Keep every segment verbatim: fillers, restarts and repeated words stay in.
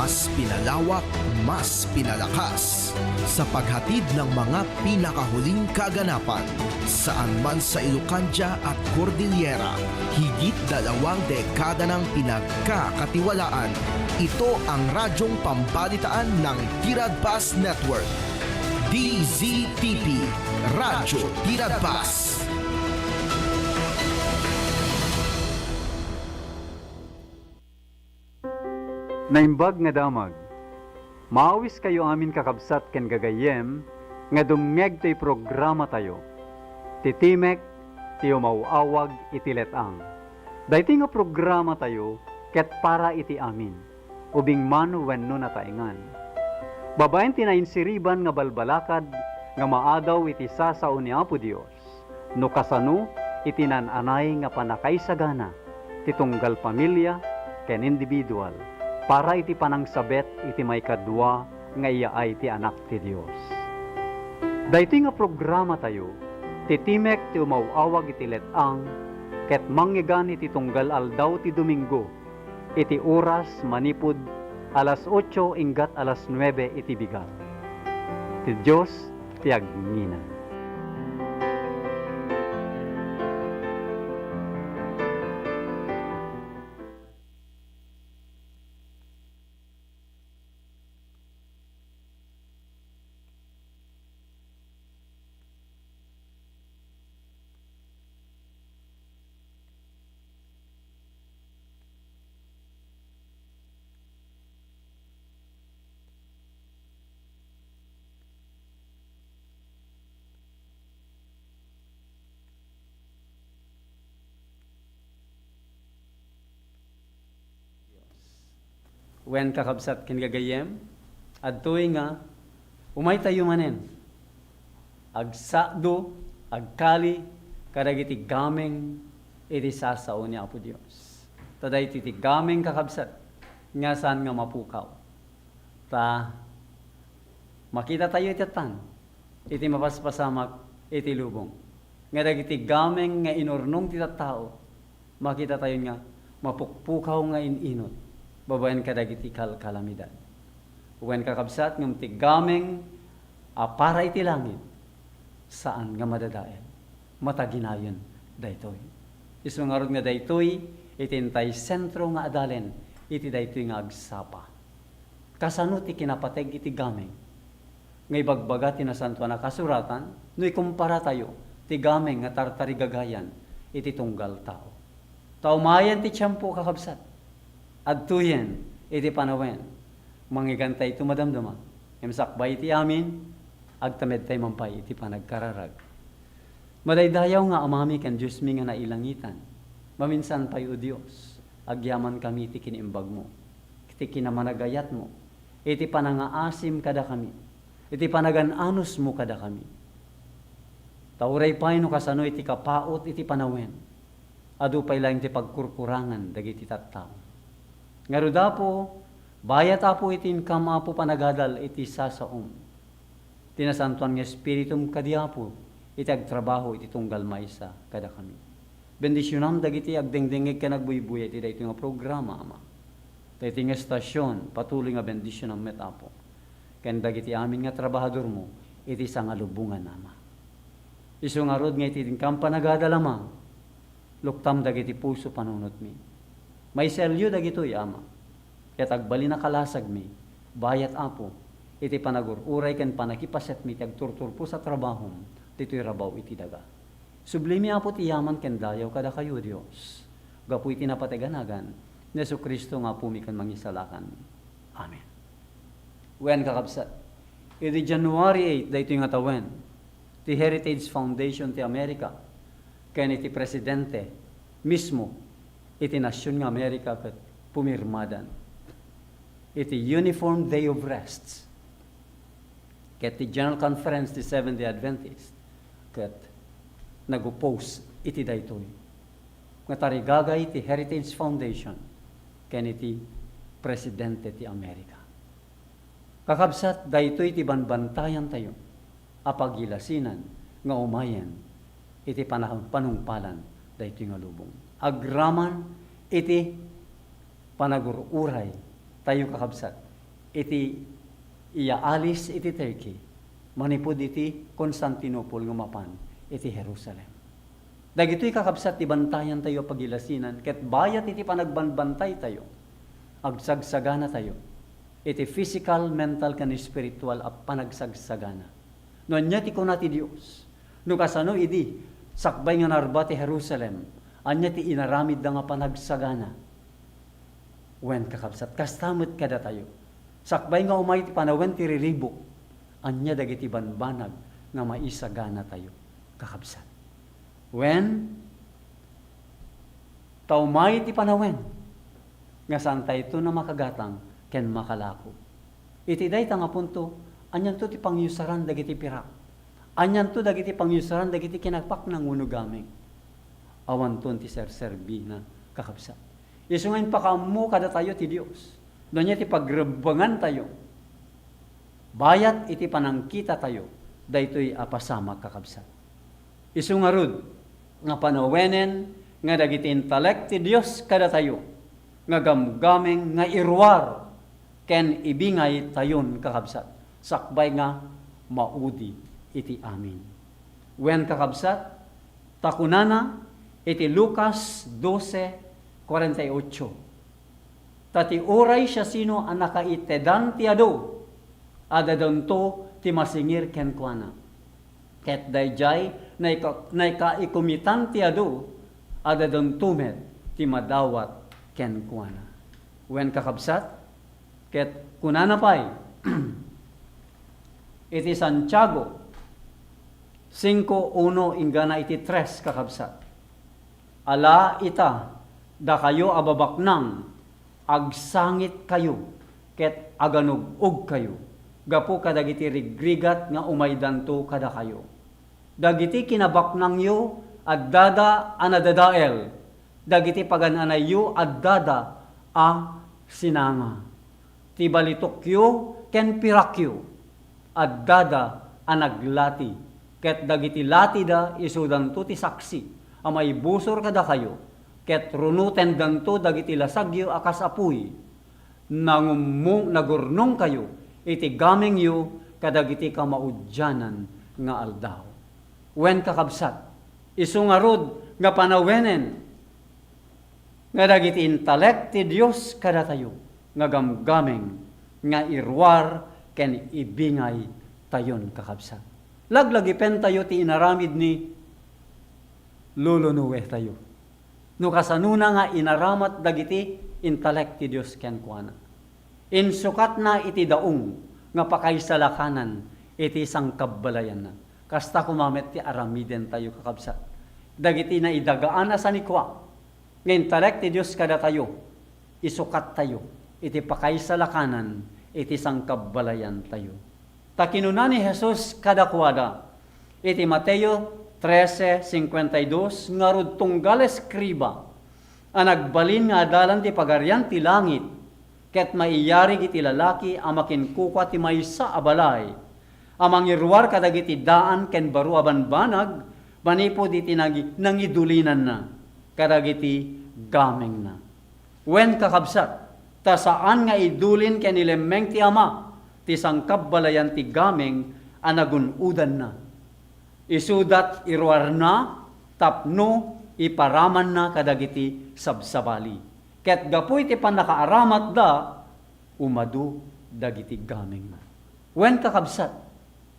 Mas pinalawak, mas pinalakas sa paghatid ng mga pinakahuling kaganapan. Saan man sa Ilocandia at Cordillera, higit dalawang dekada nang pinagkakatiwalaan. Ito ang radyong pambalitaan ng Tiradpas Network. D Z T P, Radyo Tiradpas. Naimbag nga damag. Maawiskayo amin, kakabsat ken gagayyem, nga dumngeg toy programatayo, ti Timek ti Umaw-awag iti Let-ang. Daytoy nga programatayo ket para iti amin, ubing man wenno nataengan. Babaen ti nainsiriban nga balbalakad nga maadaw iti sasao ni Apo Dios, no kasano iti naan-anay nga pannakaisagana ti tunggal pamilia ken individual para iti panangsabet iti maikadua nga iyaay ti Anak ti Dios. Daytoy nga programatayo, ti Timek ti Umaw-awag iti Let-ang, ket mangngegana iti tunggal aldaw ti Domingo, iti oras manipud alas otso inggat alas nuebe iti bigat. Ti Dios ti agnginam. Wen, kakabsat ken gagayyem, adtoy nga umaytayo manen agsakdo, agkali kadagiti gameng iti sasao ni Apo Dios. Ta daytoy ti gameng, kakabsat, nga saan nga mapukaw. Ta makitatayo iti tan, iti mapaspasamak iti lubong, nga dagiti gameng nga inurnong ti tattao, makitatayon nga mapukpukaw nga in-inut babaen kadagiti kalkalamidad. Wen, kakabsat, ngem ti gameng a para iti langit, saan nga madadael. Mataginayen daytoy. Isu ngarud nga daytoy iti intay sentro nga adalen iti daytoy nga agsapa. Kasano ti kinapateg iti gameng? Nga ibagbaga ti Nasantoan a Kasuratan, no ikumparatayo ti gameng nga tartarigagayan iti tunggal tao. Ta umayen ti tiempo, kakabsat, adtoyen iti panawen. Mangngegantayto madamdama, ngem sakbay iti amin, agtamedtay man pay iti panagkararag. Madaydayaw nga Amami ken Diosmi nga nailangitan, maminsan pay, O Dios, agyamankami iti kiniimbagmo, iti kinamanagayatmo, iti panangaasim kadakami, iti panagan-anusmo kadakami. Ta uray pay no kasano iti kapaut iti panawen, adu pay laeng ti pagkurkurangan dagiti tattao. Ngarud, Apo, bayat, Apo, iti inkam, Apo, panagadal iti sasaom. Ti Nasantoan nga Espiritum kadi, Apo, iti agtrabaho iti tunggal maysa kadakami. Bendisionam dagiti agdengdengngeg ken agbuybuya iti daytoy nga programa, Ama. Daytoy nga estasion, patuloy nga bendisionam met, Apo, ken dagiti amin nga trabahadormo iti sangalubongan, Ama. Isu ngarud nga iti inkam panagadal, Ama, luktam dagiti puso panunotmi. Maiselyo dagitoy, Ama, ket agbalin a kalasagmi, bayat, Apo, iti panagur-uray ken panakipasetmi iti agturturpos a trabahom ditoy rabaw iti daga. Sublimi, Apo, ti yaman ken dayaw kadakayo, Dios, gapu iti napateg a nagan ni Jesu-Cristo nga Apomi ken Mangisalakan. Amen. Wen, kakabsat, iti January eight daytoy nga tawen, ti Heritage Foundation ti Amerika ken iti presidente mismo iti nasion nga Amerika ket pumirmadan iti Uniform Day of Rest. Ket ti General Conference ti Seventh-day Adventist ket nag-oppose iti daytoy nga tarigagay ti Heritage Foundation ken iti presidente ti Amerika. Kakabsat, daytoy ti banbantayantayo a pagilasinan nga umayen iti pana-, panungpalan daytoy nga lubong. Agraman iti panagur-uray tayo, kakabsat, iti iyaalis iti Turkey manipud iti Constantinople nga mapan iti Jerusalem. Dagitoy, kakabsat, ti bantayantayo a pagilasinan ket bayat iti panagbanbantaytayo, agsagsaganatayo iti physical, mental, ken spiritual a panagsagsagana. No ania ti kuna ti Dios? No kasano idi sakbay nga narba ti Jerusalem, ania ti inaramidda nga panagsagana? Wen, kakabsat, kasta met kadatayo. Sakbay nga umay ti panawen ti riribuk, ania dagiti banbanag nga maisaganatayo, kakabsat? Wen, ta umay ti panawen nga saantayto a makagatang ken makalako. Iti dayta nga punto, anianto ti pangyusaran dagiti pirak? Anianto dagiti pangyusaran dagiti kinapaknang wenno gameng? Awanton ti serserbina, kakabsat. Isu nga impakaammo kadatayo ti Dios. No ania ti pagrebbengantayo, bayat iti panangkitatayo daytoy a pasamak, kakabsat. Isu ngarud nga panawenen nga dagiti intalek ti Dios kadatayo nga gamgameng nga iruar ken ibingaytayon, kakabsat, sakbay nga maudi iti amin. Wen, kakabsat, ta kunana iti Lucas doce cuarenta y ocho, "Ta ti uray siasino a nakaitedan ti adu, adadunto ti masingir kenkuana. Ket daydiay naika-, naikaikumitan ti adu, adadunto met ti madawat kenkuana." Wen, kakabsat, ket kunana pay iti Santiago cinco uno inggana iti tres, kakabsat, "Ala ita, dakayo a babaknang, agsangitkayo ket aganug-ogkayo gapu kadagiti rigrigat nga umaydanto kadakayo. Dagiti kinabaknangyo, addada a nadadael. Dagiti pagan-anayyo, addada a sinanga. Ti balitokyo ken pirakyo, addada a naglati, ket dagiti latida isudanto ti saksi a maibusor kadakayo, ket runotendanto dagiti lasagyo a kas apuy. Nangummo-, nagurnongkayo iti gamengyo kadagiti kamaudianan nga aldaw." Wen, kakabsat, isu ngarud nga panawenen nga dagiti intalek ti Dios kadatayo nga gamgameng nga iruar ken ibingaytayon, kakabsat. Laglagipentayo ti inaramid ni lolo Noe tayo. No kasanona nga inaramat dagiti intalek ti Dios kenkuana. Insukatna iti daong nga pakaisalakanan iti sangkabbalayanna. Kasta koma met ti aramidentayo, kakabsat. Dagiti naidagaan a sanikua nga intalek ti Dios kadatayo, isukattayo iti pakaisalakanan iti sangkabbalayantayo. Ta kinuna ni Jesus kadakuada iti Mateo trese cincuenta y dos, "Ngarud, tunggal eskriba a nagbalin nga adalan ti Pagarian ti Langit, ket maiyari iti lalaki a makinkukua ti maysa a balay a mangiruar kadagiti daan ken baro a banbanag manipud iti nangi-, nangidulinanna kadagiti gamengna." Wen, kakabsat, ta saan nga idulin ken ilemmeng ti Ama ti sangkabbalayan ti gameng a nagun-odanna. Isuda ti iruarna tapno iparamanna kadagiti sabsabali. Ket gapu iti pannakaaramatda, umadu dagiti gamengna. Wen, kakabsat,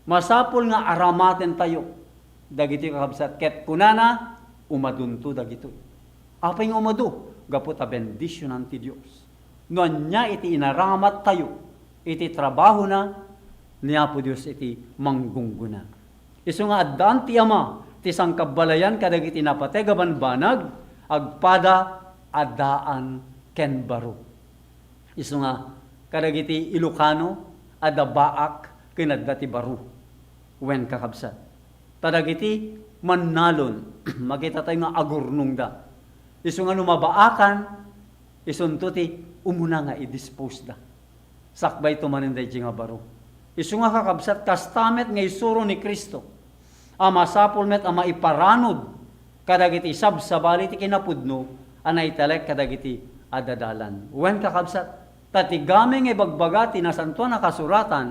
masapul nga aramatentayo dagiti, kakabsat, ket kunana, umadunto dagitoy. Apay nga umadu? Gapu ta bendisionan ti Dios. No ania iti inaramattayo iti trabahona ni Apo Dios iti manggunggona. Isu nga addaan ti Ama ti sangkabbalayan kadagiti napateg a banbanag, agpada a daan ken baro. Isu nga kadagiti Ilocano, adda baak ken adda ti baro. Wen, kakabsat. Ta dagiti mannalon, makitatayo nga agurnongda. Isu nga no mabaakan, isunto ti umuna nga i-dispose da. Sakbayto manen daydiay nga baro. Isu nga, kakabsat, kasta met nga isuro ni Cristo a masapul met a maiparanod kadagiti sabsabali ti kinapudno a naitalek kadagiti adadalan. Wen, kakabsat, Ta ti gameng nga ibagbaga ti Nasantoan a Kasuratan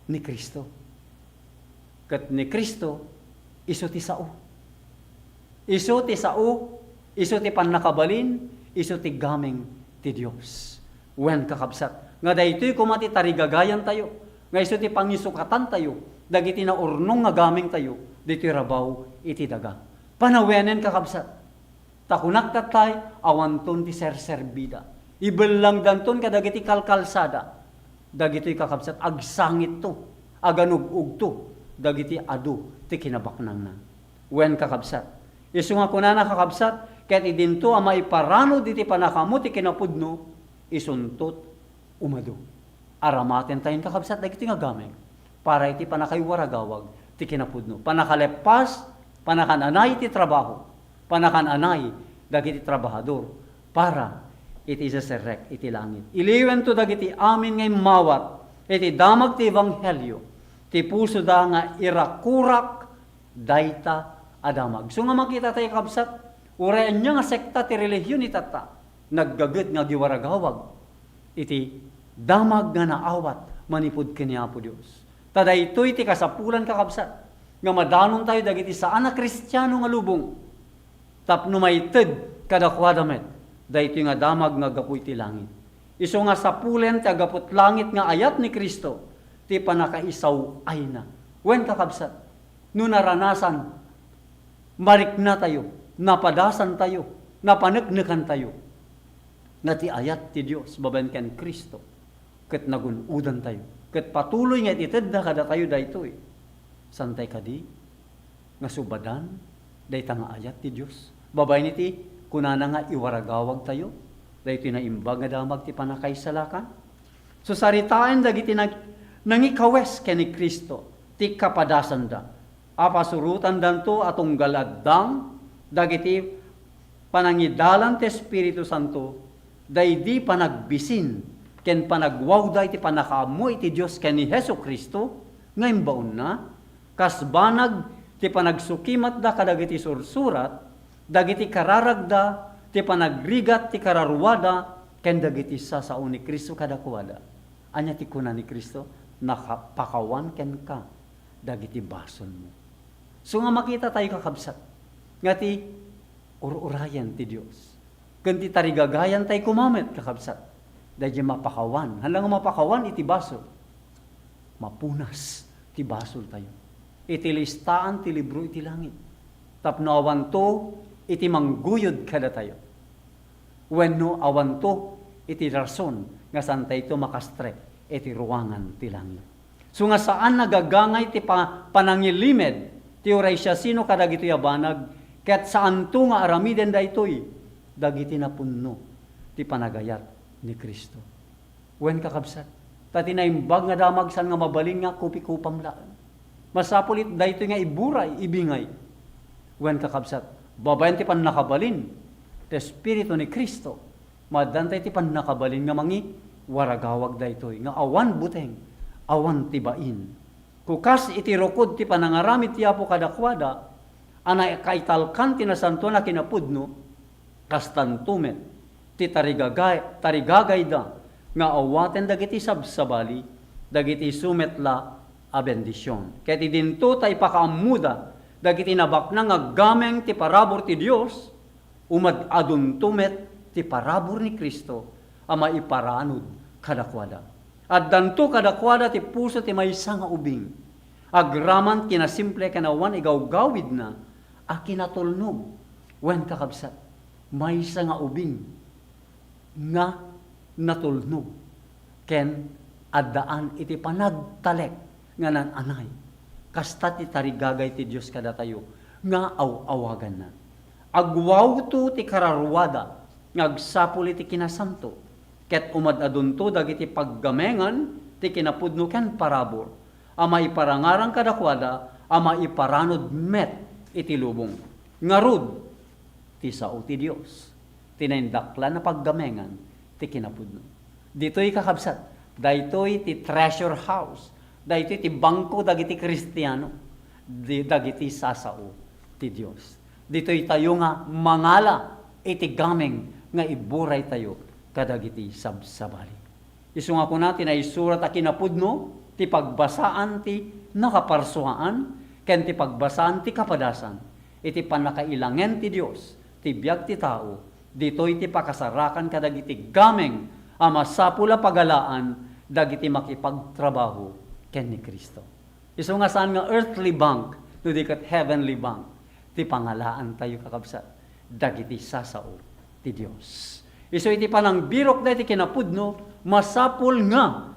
ni Cristo. Ket ni Cristo, isu ti sao. Isu ti sao, isu ti pannakabalin, isu ti gameng ti Dios. Wen, kakabsat, nga daytoy koma ti tarigagayantayo, nga isu ti pangisukatantayo dagiti naurnong nga gamengtayo ditoy rabaw iti daga. Panawenen, kakabsat, ta kunak tattay, awanton ti serserbida. Ibellangdanton kadagiti kalkalsada. Dagitoy, kakabsat, agsangitto, aganug-ugto dagiti adu ti kinabaknangna. Wen, kakabsat, isu nga kunana, kakabsat, ket idinto a maiparanud iti pannakaammo ti kinapudno, isunto umadu. Aramatentayon, kakabsat, dagiti nga gameng para iti pannakaiwaragawag ti kinapudno. Pannakaleppas, pannakan-anay ti trabaho, pannakan-anay dagiti trabahador para iti iseserrek iti langit. Iliwento dagiti amin nga immawat iti damag ti ebanghelio, ti pusoda nga irakurak dayta a damag. So nga makita tayo, kabsat, uray ania nga sekta ti relihion itatta, naggaget nga agiwaragawag iti damag nga naawat manipud ken ni Apo Dios. Ta daytoy ti kasapulan, kakabsat, nga madanon tayo dagiti saan a Kristiano nga lubong. Tapno maited kadakuada met daytoy nga damag nga gapu iti langit. Isu nga sapulen ti aggapu't langit nga ayat ni Cristo ti pannakaisaw-ayna. Wen, kakabsat, no naranasan, mariknatayo, napadasantayo, napaneknekantayo, nga ti ayat ti Dios babaen ken Cristo ket nagun-odantayo, ket patuloy nga itedna kadatayo daytoy. Saantay kadi nga subadan dayta nga ayat ti Dios? Babaen iti kunana nga iwaragawagtayo daytoy naimbag nga damag ti pannakaisalakan. So, saritaen dagiti nag-, nangikawes ken ni Cristo ti kapadasanda. Apasurotandanto a tunggal addang dagiti panangidalan ti Espiritu Santo, daydi panagbisin ken panagwawda iti pannakaammo iti Dios ken ni Jesu-Cristo nga imbaonna, kas banag ti panagsukimatda kadagiti sursurat, dagiti kararagda, ti panagrigat ti kararuada, ken dagiti sasao ni Cristo kadakuada. Ania ti kuna ni Cristo? Naka-, pakawan kenka dagiti basolmo. So nga makita tayo, kakabsat, nga ti ur-urayen ti Dios. Ken ti tarigagayan tayo koma met, kakabsat, daydi mapakawan. Haan la nga mapakawan iti basol, mapunas ti basol tayo iti listaan ti libro iti langit. Tapno awanto iti mangguyod kadatayo. Wenno awanto iti rason nga saantayto makastrek iti ruangan ti langit. So nga saan nagagangay ti pa-, panangilimed ti uray siasino kadagitoy a banag, ket saanto nga aramiden daytoy dagiti napunno ti panagayat ni Cristo. Wen, kakabsat, ta ti naimbag nga damag saan nga mabalin nga kupikupam laeng. Masapul it-, daytoy nga iburay, ibingay. Wen, kakabsat, babaen ti pannakabalin ti Espiritu ni Cristo, maaddanta iti pannakabalin nga mangiwaragawag daytoy nga awan buteng, awan ti bain. Kukas iti rukod ti panangaramid ti Apo kadakuada a nakaitalkan ti nasantoan a kinapudno, kastanto met ti tarigagay-, tarigagayda nga awaten dagiti sabsabali, dagiti isu met la a bendision. Ket idinto ta ipakaammoda dagiti nabaknang nga aggameng ti parabur ti Dios, umad-adunto met ti parabur ni Cristo a maiparanud kadakuada. Addanto kadakuada ti puso ti maysa nga ubing, agraman kinasimple ken awan igawgawidna a kinatulnog. Wen, kakabsat, maysa nga ubing nga natulnog ken addaan iti panagtalek nga naan-anay. Kasta ti tarigagay ti Dios kadatayo nga aw-awaganna. Agwawto ti kararuada nga agsapul iti kinasanto, ket umad-adunto dagiti paggamengan ti kinapudno ken parabur a maiparangarang kadakuada a maiparanud met iti lubong. Ngarud, ti sao ti Dios ti naindaklan a paggamengan ti kinapudno. Ditoy, kakabsat, daytoy ti treasure house, daytoy ti bangko dagiti Kristiano, di-, dagiti sasao ti Dios. Ditoy tayo nga mangala iti gameng nga iburay tayo kadagiti sabsabali. Isu nga kuna ti naisurat a kinapudno, ti pagbasaan ti nakaparsuaan, ken ti pagbasaan ti kapadasan, iti pannakailangen ti Dios, ti biag ti tao, ditoy ti pakasarakan kadagiti gameng a masapul a pagalaan dagiti makipagtrabaho ken ni Cristo. Isu nga saan nga earthly bank, no di ket heavenly bank, ti pangalaantayo, kakabsat, dagiti sasao ti Dios. Isu iti panangbirok daytoy kinapudno, masapul nga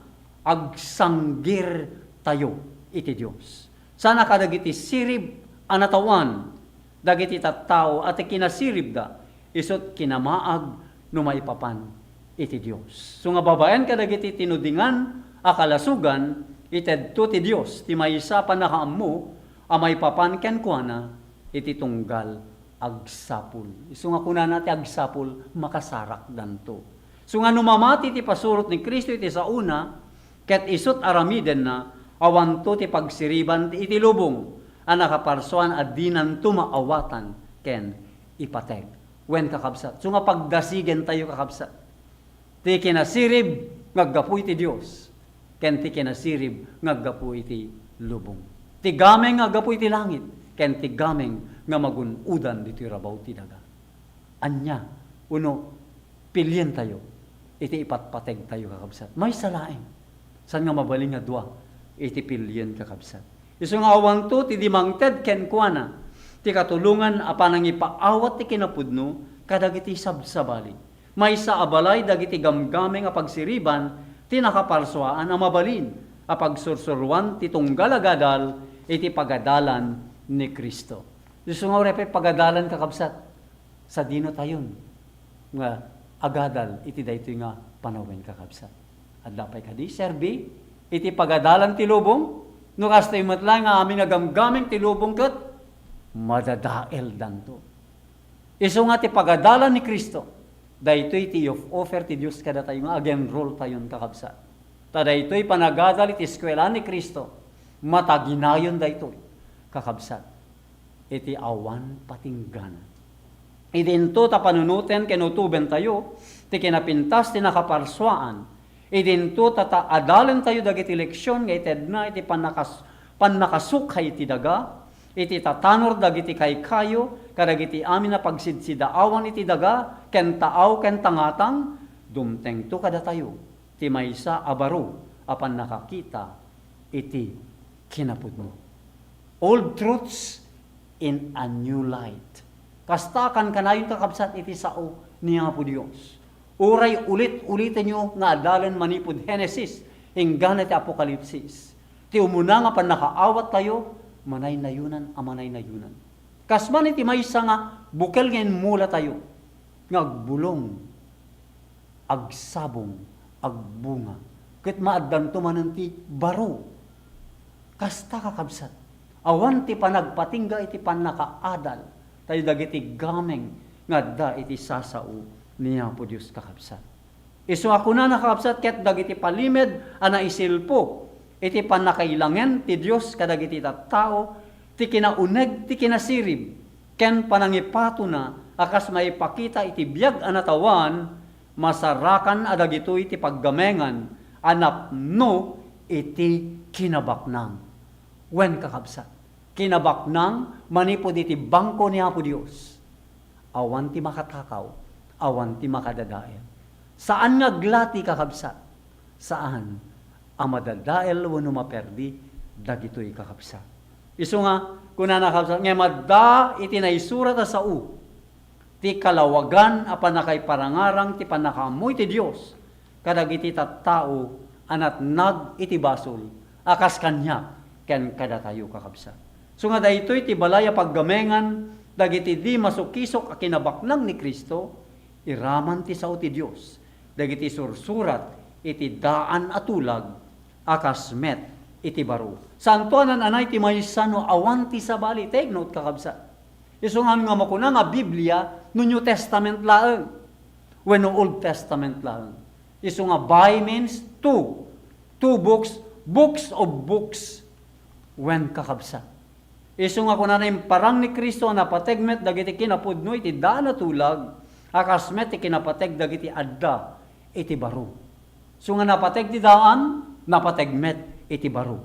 agsanggirtayo iti Dios. Sana kadagiti sirib a natawan dagiti tattao a ti kinasiribda, isut kinamaag no maipapan iti Dios. So nga babaen kadagiti tinudingan a kalasogan, itedto ti Dios ti maysa a pannakaammo a maipapan kenkuana iti tunggal agsapul. Isu nga kunana ti agsapul, makasarakdanto. So nga no mamati ti pasurot ni Cristo iti saona, ket isut aramidenna, awanto ti pagsiriban iti lubong a nakaparsuan a dinanto maawatan ken ipateg. Wen, kakabsat, so nga pagdasigentayo, kakabsat, ti kinasirib nga aggapu iti Dios, ken ti kinasirib nga aggapu iti lubong. Ti gameng nga aggapu iti langit, ken ti gameng nga magun-odan ditoy rabaw ti daga. Ania, uno, pilientayo iti ipatpategtayo, kakabsat. Maysa laeng. Saan nga mabalin nga dua iti pilien, kakabsat. Isu nga awanto ti di mangted kenkuana ti katulongan a panangipaawat ti kinapudno kadagiti sabsabali. Maysa a balay dagiti gamgameng a pagsiriban ti nakaparsuaan a mabalin a pagsursuroan ti tunggal a gadal iti pagadalan ni Cristo. Isu nga uray pay pagadalan, kakabsat, sadino tayon nga agadal iti daytoy nga panawen, kakabsat? Adda pay kadi serbi iti pagadalan ti lubong? No kastoy met laeng nga amin nga gamgameng ti lubong ket madadaeldanto. Isu nga ti pagadalan ni Cristo, daytoy ti offer ti Dios kadatayo nga agenrol tayon, kakabsat. Ta daytoy panagadal iti eskuelaan ni Cristo, mataginayon daytoy, kakabsat, iti awan patinggana. Idinto ta panunoten ken utobentayo ti kinapintas ti nakaparsuaan. Idinto ta, ta adalentayo dagiti leksion nga itedna iti pannakas-, pannakasukhay iti daga, iti tatanor dagiti kaykayo kadagiti amin a pagsidsidaawan iti daga, ken taaw ken tangatang, dumtengto kadatayo ti maysa a baro a pannakakita iti kinapudno. Old truths in a new light. Kasta a kankanayon, kakabsat, iti sao ni Apo Dios. Uray ulit-ulitenyo nga adalen manipud Genesis inggana ti Apokalipsis. Ti umuna nga pannakaawattayo, manaynayonan a manaynayonan. Kas man iti maysa nga bukel nga inmulatayo nga agbulong, agsabong, agbunga, ket maaddanto manen ti baro. Kasta, kakabsat, awan ti panagpatingga iti pannakaadal tayo dagiti gameng nga adda iti sasao ni Apo Dios, kakabsat. Isu a kunana, kakabsat, ket dagiti palimed a naisilpo iti pannakailangen ti Dios kadagiti tattao ti kinauneg ti kinasirib ken panangipatona a kas maipakita iti biag a natawan, masarakan a dagitoy ti paggamengan a napno iti kinabaknang. Wen, kakabsat, kinabaknang manipud iti bangko ni Apo Dios. Awan ti makatakaw, awan ti makadadael. Saan nga aglati, kakabsat. Saan a madadael wenno maperdi dagitoy, kakabsat. Isu nga, kunana, kakabsat, nga madda iti naisurat a sao ti kalawagan a pannakaiparangarang ti pannakaammo iti Dios kadagiti tattao a natnag iti basol a kas kaniak ken kadatayo, kakabsat. So nga daytoy ti balay a paggamengan dagiti di masukisok a kinabaknang ni Cristo, iraman ti sao ti Dios dagiti sursurat iti daan a tulag a kas met iti baro. Santo a naan-anay ti maysa no awan ti sabali. Take note, kakabsat. Isu nga, nga makuna nga Biblia no New Testament laeng wenno Old Testament laeng. Isu nga bi means two. Two books, books of books. Wen, kakabsat. Isu nga kunana, imparang ni Cristo a napateg met dagiti kinapudno iti daan a tulag a kas met ti kinapateg dagiti adda iti baro. So nga napateg ti daan, napateg met iti baro.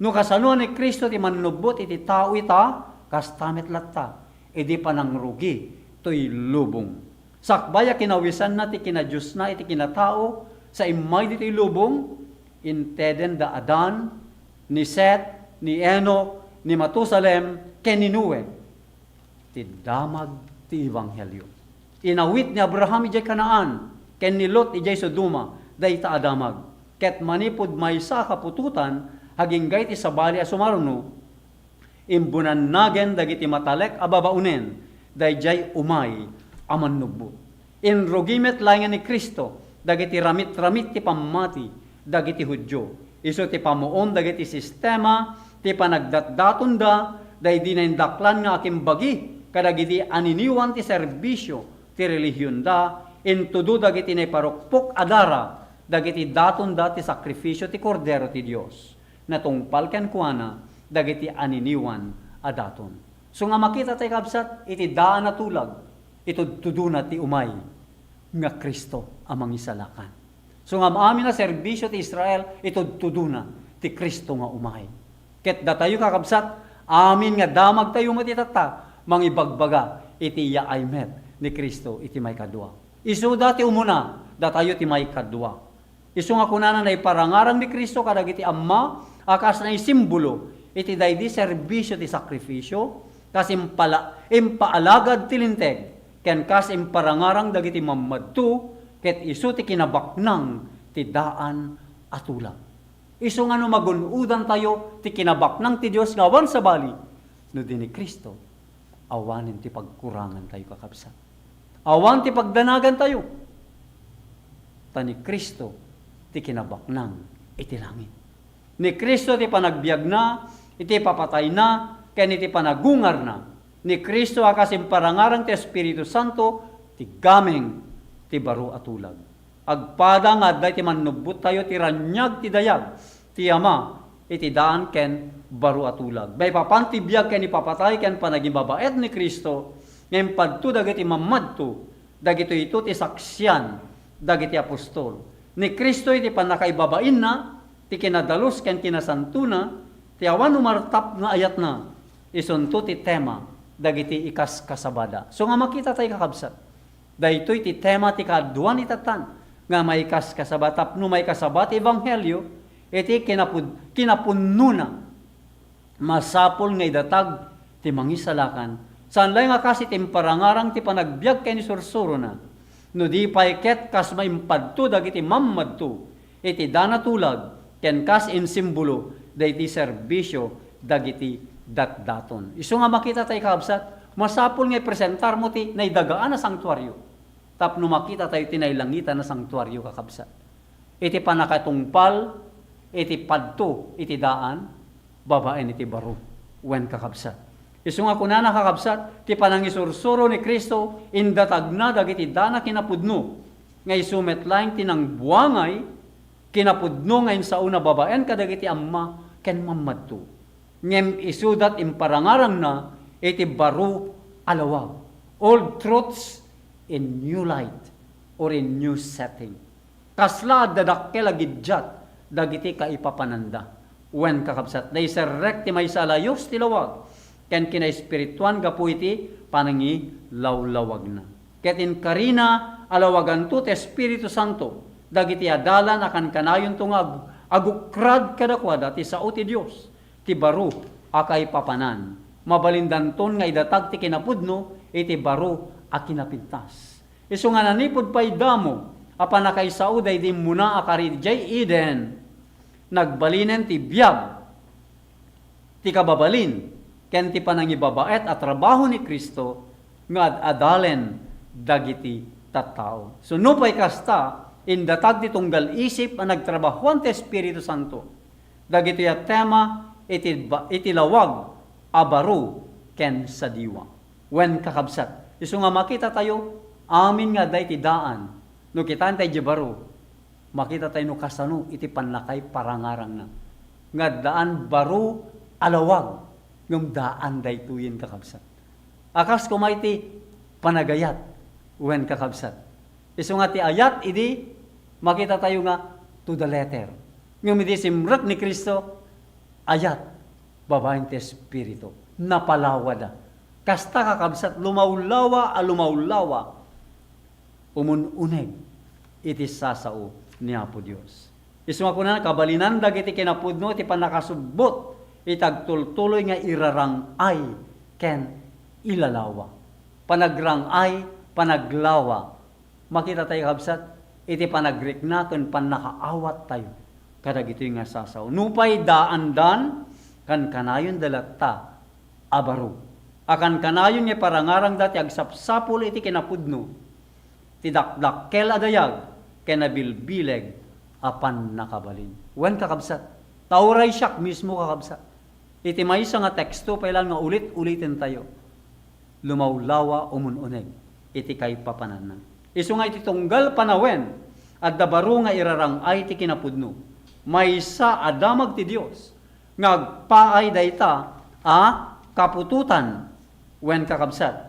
No kasano ni Cristo ti mannubbot iti tao ita, kasta met latta idi panangrugi toy lubong. Sakbay a kinawisanna ti kinadiosna iti kinatao sa immay ditoy lubong, inteden da Adan, ni Set, ni Enoc, ni Matusalem, ken ni Noe ti damag ti ebanghelio. Inawit ni Abraham idiay Canaan ken ni Lot idiay Sodoma dayta a damag. Ket manipud maysa a kaputotan, agingga iti sabali a sumarno, imbunannagen dagiti matalek a babaonen daydiay umay a mannubbot. Inrugi met laengen ni Cristo dagiti ramit-ramit ti pammati dagiti Judio. Isu ti pammuon dagiti sistema ti panagdatdatonda daydi naindaklan nga akimbagi kadagiti aniniwan ti serbisio ti relihionda, intudo dagiti naiparukpok a dara dagiti datonda ti sakrifisio ti Kordero ti Dios. Natungpal kenkuana dagiti aniniwan a daton. So nga makita tayo, kabsat, iti daan a tulag, itudtudona ti umay nga Cristo a Mangisalakan. So nga amin a serbisio ti Israel, itudtudona ti Cristo nga umay. Ket datayo, kakabsat, amin nga damagtayo met itatta, mangibagbaga iti yaay met ni Cristo iti maikadua. Isuda ti umuna, datayo ti maikadua. Isu nga kunana, naiparangarang ni Cristo kadagiti amma a kas naisimbolo iti daydi serbisio ti sakrifisio, kas impala-, impaalagad ti Linteg, ken kas imparangarang dagiti mammadto, ket isu ti kinabaknang ti daan a tulag. Isu nga no magun-odantayo ti kinabaknang ti Dios nga awan sabali, no di ni Cristo, awanen ti pagkurangantayo, kakabsat. Awan ti pagdanagantayo. Ta ni Cristo ti kinabaknang iti langit. Ni Cristo ti panagbiagna, iti papatayna, ken iti panagungarna. Ni Cristo a kas imparangarang ti Espiritu Santo, ti gameng ti baro a tulag. Agpada nga adda iti mannubbottayo ti raniag ti dayag ti Ama iti daan ken baro a tulag. Maipapan ti biag ken ipapatay ken panagimbabaet ni Cristo nga impadto dagiti mammadto, dagitoyto ti saksian dagiti apostol. Ni Cristo iti pannakaibabainna, ti kinadalus ken kinasantona, ti awan umartap nga ayatna, isunto ti tema dagiti ikaskasabada. So nga makita tayo, kakabsat, daytoy ti tema ti kaaduan itatta nga maikaskasaba tapno maikasaba ti ebanghelio iti kinapud-, kinapunona. Masapul nga idatag ti Mangisalakan, saan laeng a kas iti imparangarang ti panagbiag ken isursurona, no di pay ket kas maimpadto dagiti mammadto iti daan a tulag ken kas insimbolo dagiti serbisio dagiti datdaton. Isu nga makita tayo, kabsat, masapul nga ipresentarmo ti naidagaan a santuario tapno makita tayo ti nailangitan a santuario, kakabsat. Iti pannakatungpal iti padto iti daan babaen iti baro wen, kakabsat. Isu nga kunana, kakabsat, ti panangisursuro ni Cristo indatagna dagiti daan a kinapudno, nga isu met laeng ti nangbuangay kinapudno nga insaona babaen kadagiti amma ken mammadto. Ngem isuda ti imparangarangna iti baro a lawag, old truths in new light or in new setting. Kasla adda dakkel a giddiat dagiti kaipapananda. Wen, kakabsat, naiserrek ti maysa a layus ti lawag ken kinaespirituan gapu iti panangilawlawagna. Ket inkarina a lawaganto ti Espiritu Santo dagiti adalan a kankanayonto nga ag-, agukrad kadakuada ti sao ti Dios, ti baro a kaipapanan. Mabalindanton nga idatag ti kinapudno iti baro a kinapintas. Isu nga nanipud pay damo a pannakaisao daydi immuna a kari idiay Eden, nagbalinen ti biag ti kababalin ken ti panangibabaet a trabaho ni Cristo nga ad-adalen dagiti tattao. So, nupay kasta, indatag ti tunggal isip a nagtrabahoan ti Espiritu Santo dagitoy a tema iti ba-, iti lawag a baro ken sadiwa. Wen, kakabsat, isu nga makita tayo, amin nga adda iti daan, no kitaan tayo di baro, makita tayo no kasano iti pannakaiparangarangna. Nga addaan baro a lawag, ngem daan daytoyen, kakabsat. A kas koma iti panagayat, wen, kakabsat. Isu nga ti ayat idi Makitatayo nga to the letter. Ngem idi simrek ni Cristo, ayat babaen ti Espiritu. Napalawada. Kasta, kakabsat, lumawlawa a lumawlawa, umun-uneg iti sasao ni Apo Dios. Isu nga kunana, kabalinan dagiti kinapudno ti pannakasubbot iti agtultuloy nga irarang-ay ken ilalawa. Panagrang-ay, panaglawa. Makita tayo, kabsat, iti panagrikna ken pannakaawat tayo kadagitoy nga sasao. Nupay daandan, kankanayonda latta a baro. A kankanayon nga iparangarangda ti agsapsapul iti kinapudno, ti dakdakkel a dayag, ken nabilbileg a pannakabalin. Wen, kakabsat, ta uray siak mismo, kakabsat, iti maysa nga teksto pay laeng nga ulit-uliten tayo, lumawlawa umun-uneg iti kaipapananna. Isu nga iti tunggal panawen, adda baro nga irarang-ay ti kinapudno. Maysa a damag ti Dios nga agpaay dayta a kaputotan wen, kakabsat.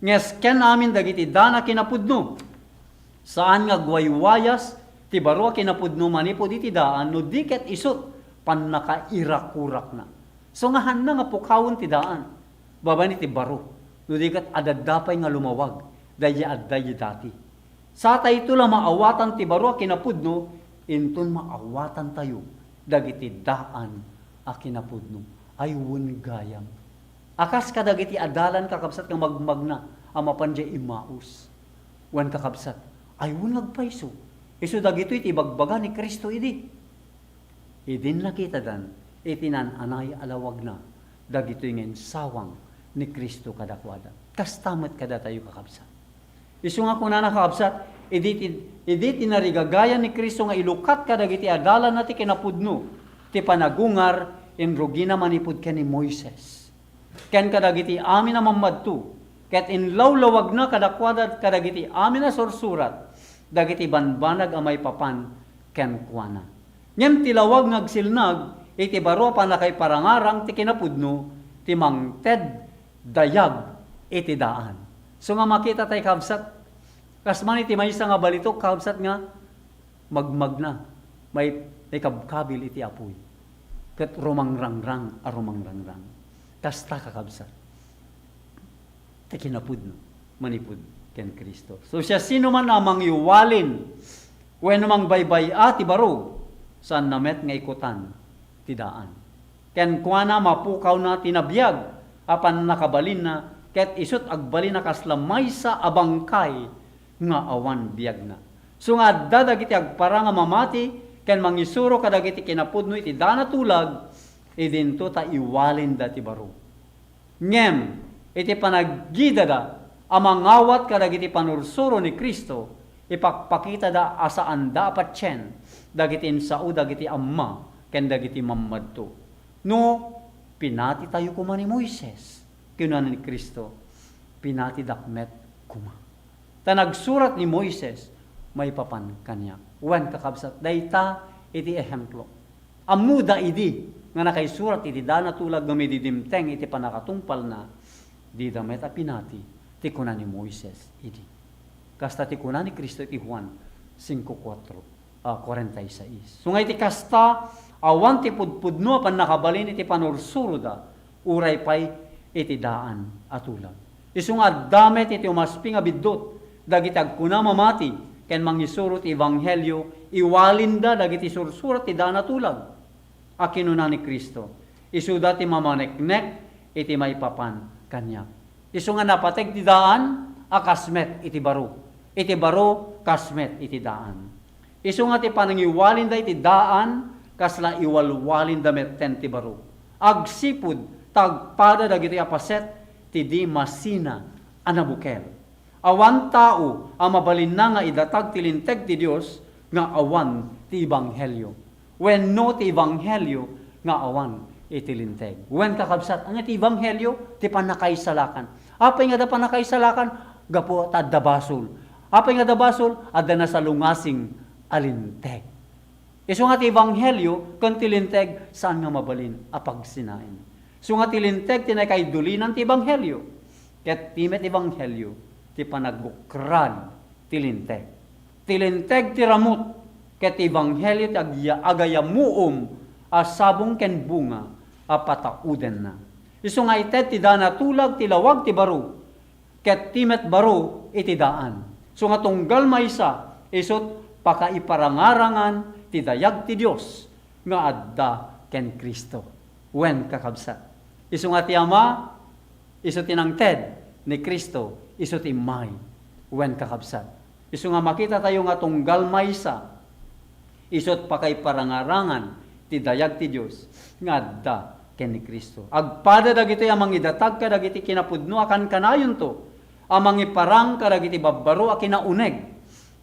Ngesken amin dagiti daan a kinapudno. Saan nga agwaywayas ti baro a kinapudno manipud iti daan no di ket isut' pannakairakurakna. So nga hanna nga pukawen ti daan babaen iti baro no di ket adda pay nga lumawag daydi adda idi dati. Satayto la maawatan ti baro a kinapudno, inton maawatantayo dagiti daan a kinapudno. Ay wen gayam. A kas kadagiti adalan, kakabsat, nga magmagna a mapan idiay Emmaus. Wen, kakabsat, ay wen nga agpayso. Isu dagitoy ti ibagbaga ni Cristo idi. Idin nakitadan iti naan-anay a lawagna dagitoy nga insawang ni Cristo kadakuada. Kasta met kadatayo, kakabsat. Isu nga kunana, kakabsat, idi ti, idi tinarigagayan ni Cristo nga ilukat kadagiti adalanna ti kinapudno, ti panagungar, inrugina manipud ken ni Moises ken kadagiti amin a mammadto, ket inlawlawagna kadakuada kadagiti amin a sursurat dagiti banbanag a maipapan kenkuana. Ngem ti lawag nga agsilnag iti baro a pannakaiparangarang ti kinapudno ti mangted dayag iti daan. So nga makita tay, kabsat, kas man iti maysa nga balitok, kabsat, nga magmagna, may, maikabkabil iti apuy, ket rumangrangrang a rumangrangrang. Kasta, kakabsat, ti kinapudno manipud ken Cristo. So, siasinoman a mangiwalin wenno mangbaybay-a ti baro, saanna met nga ikutan ti daan. Kenkuana, mapukawna ti nabiag a pannakabalinna, ket isut' agbalin a kasla maysa a bangkay nga awan biagna. So nga adda dagiti agparang a mamati ken mangisuro kadagiti kinapudno iti daan a tulag, idinto ta iwalinda ti baro. Ngem iti panaggidada a mangawat kadagiti panursuro ni Cristo, ipakpakitada a saanda a patien dagiti insao dagiti amma ken dagiti mammadto. No, pinatitayo koma ni Moises, kinuna ni Cristo, pinatidak met koma. Ta nagsurat ni Moises maipapan kaniak. Wen, kakabsat, dayta iti ehemplo. Ammoda idi nga nakaisurat iti daan a tulag ngem idi dimteng iti pannakatungpalna, dida met a pinati ti kuna ni Moises idi. Kasta ti kuna ni Cristo iti Juan singko kuatro, ah, kuarenta y seis. So nga iti kasta, awan ti pudpudno a pannakabalin iti panursuroda, uray pay iti daan a tulag. Isu nga adda met iti umaspi nga biddut dagiti agkuna mamati ken mangisuro ti ebanghelio, iwalinda dagiti sursurat ti daan a tulag a kinuna ni Cristo. Isuda ti mamaneknek iti maipapan kaniak. Isu nga napateg ti daan a kas met iti baro. Iti baro kas met iti daan. Isu nga ti panangiwalinda iti daan, kasla iwalwalinda metten ti baro. Agsipud ta agpada dagitoy a paset ti di masina a nabukel. Awan tao a mabalinna nga idatag ti linteg ti Dios nga awan ti ebanghelio, wenno ti ebanghelio nga awan iti linteg. Wen, kakabsat, ania ti ebanghelio? Ti pannakaisalakan. Apay nga adda pannakaisalakan? Gapu ta adda basol. Apay nga adda basol? Adda nasalungasing a linteg. Isu nga ti ebanghelio ken ti linteg saan nga mabalin a pagsinaen. Isu nga ti linteg ti nakaidulinan ti ebanghelio, ket ti met ebanghelio ti panagbukrad ti linteg. Ti linteg ti ramut ket ti ebanghelio ti agya-, agayamuom a sabong ken bunga a pataudenna. Isu nga ited ti dana tulag ti lawag ti baro, ket ti met baro iti daan. Isu nga tunggal maysa, isut' pakaiparangarangan ti dayag ti Dios nga adda ken Cristo. Wen, kakabsat, isu nga ti Ama, isu ti nangted, ni Cristo isu ti immay. Wen, kakabsat, isu nga makitatayo nga tunggal maysa, isut' pakaiparangarangan ti dayag ti Dios nga adda ken ni Cristo. Agpada dagitoy a mangidatag kadagiti kinapudno a kankanayonto a mangiparang kadagiti babbaro a kinauneg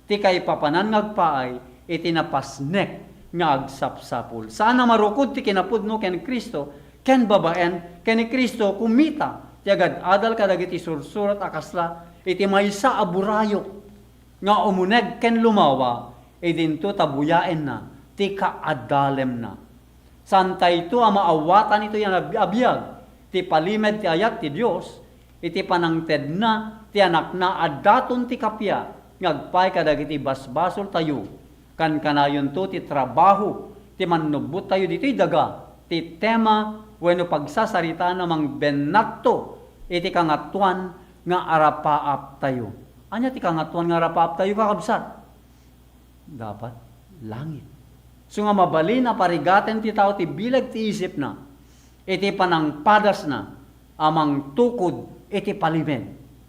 ti kaipapanan nga agpaay iti napasnek nga agsapsapul. Saan a marukod ti kinapudno ken Cristo, ken babaen ken ni Cristo, kumita ti agad-adal kadagiti sursurat a kasla iti maysa a burayok nga umuneg ken lumawa, idinto ta buyaenna ti kaadalemna. Saantayto a maawatan itoy a nab-, a biag ti palimed ti ayat ti Dios iti panangtedna ti Anakna a daton ti kappia nga agpaay kadagiti basbasoltayo. Kankanayonto ti trabaho ti mannubbottayo ditoy daga, ti tema wenno pagsasaritaan a mangbennatto iti kangatoan nga arapaaptayo. Ania ti kangatoan nga arapaaptayo, kakabsat? Dapat langit. Isu nga mabalin a parigaten ti tao ti bileg ti isipna iti panangpadasna a mangtukod iti palimed,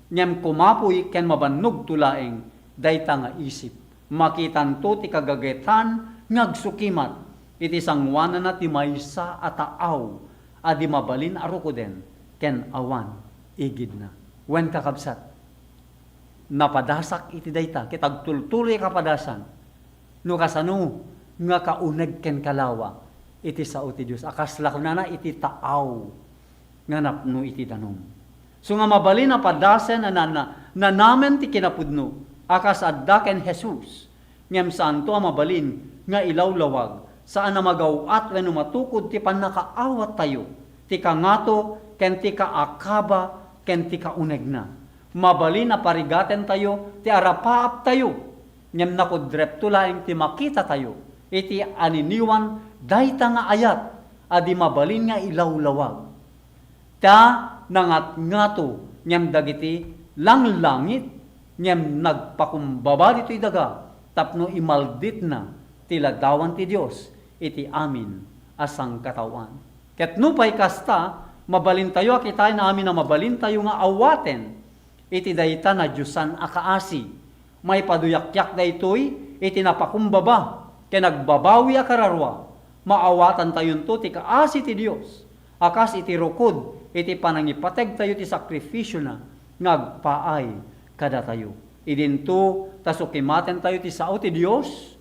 ngem kumapuy ken mabannogto laeng dayta nga isip. Makitanto ti kagagetan nga agsukimat iti sangoananna ti maysa a taaw a di mabalin a rukoden ken awan igidna. Wen, kakabsat, napadasak iti dayta, ket agtultuloy a kapadasan no kasano nga kauneg ken kalawa iti sao ti Dios a kasla kunana iti taaw nga napno iti danum. Isu nga mabalin a padasen a na-, na-, nanamen ti kinapudno a kas adda ken Jesus, ngem saanto a mabalin nga ilawlawag, saan a magaw-at wenno matukod ti pannakaawattayo, ti kangato ken ti kaakaba ken ti kaunegna. Mabalin a parigatentayo ti arapaaptayo, ngem nakudrepto laeng ti makitatayo iti aniniwan dayta nga ayat a di mabalin nga ilawlawag. Ta nangatngato ngem dagiti langlangit, ngem nagpakumbaba ditoy daga tapno imalditna ti ladawan ti Dios iti amin a sangkataoan. Ket nupay kasta, mabalintayo a kitaen amin a mabalintayo nga awaten iti dayta nadiosan a kaasi. Maipaduyakyak daytoy iti napakumbaba ken agbabawi a kararua. Maawatantayonto ti kaasi ti Dios a kas iti rukod iti panangipategtayo ti sakrifisiona nga agpaay kadatayo. Idinto ta sukimatentayo ti sao ti Dios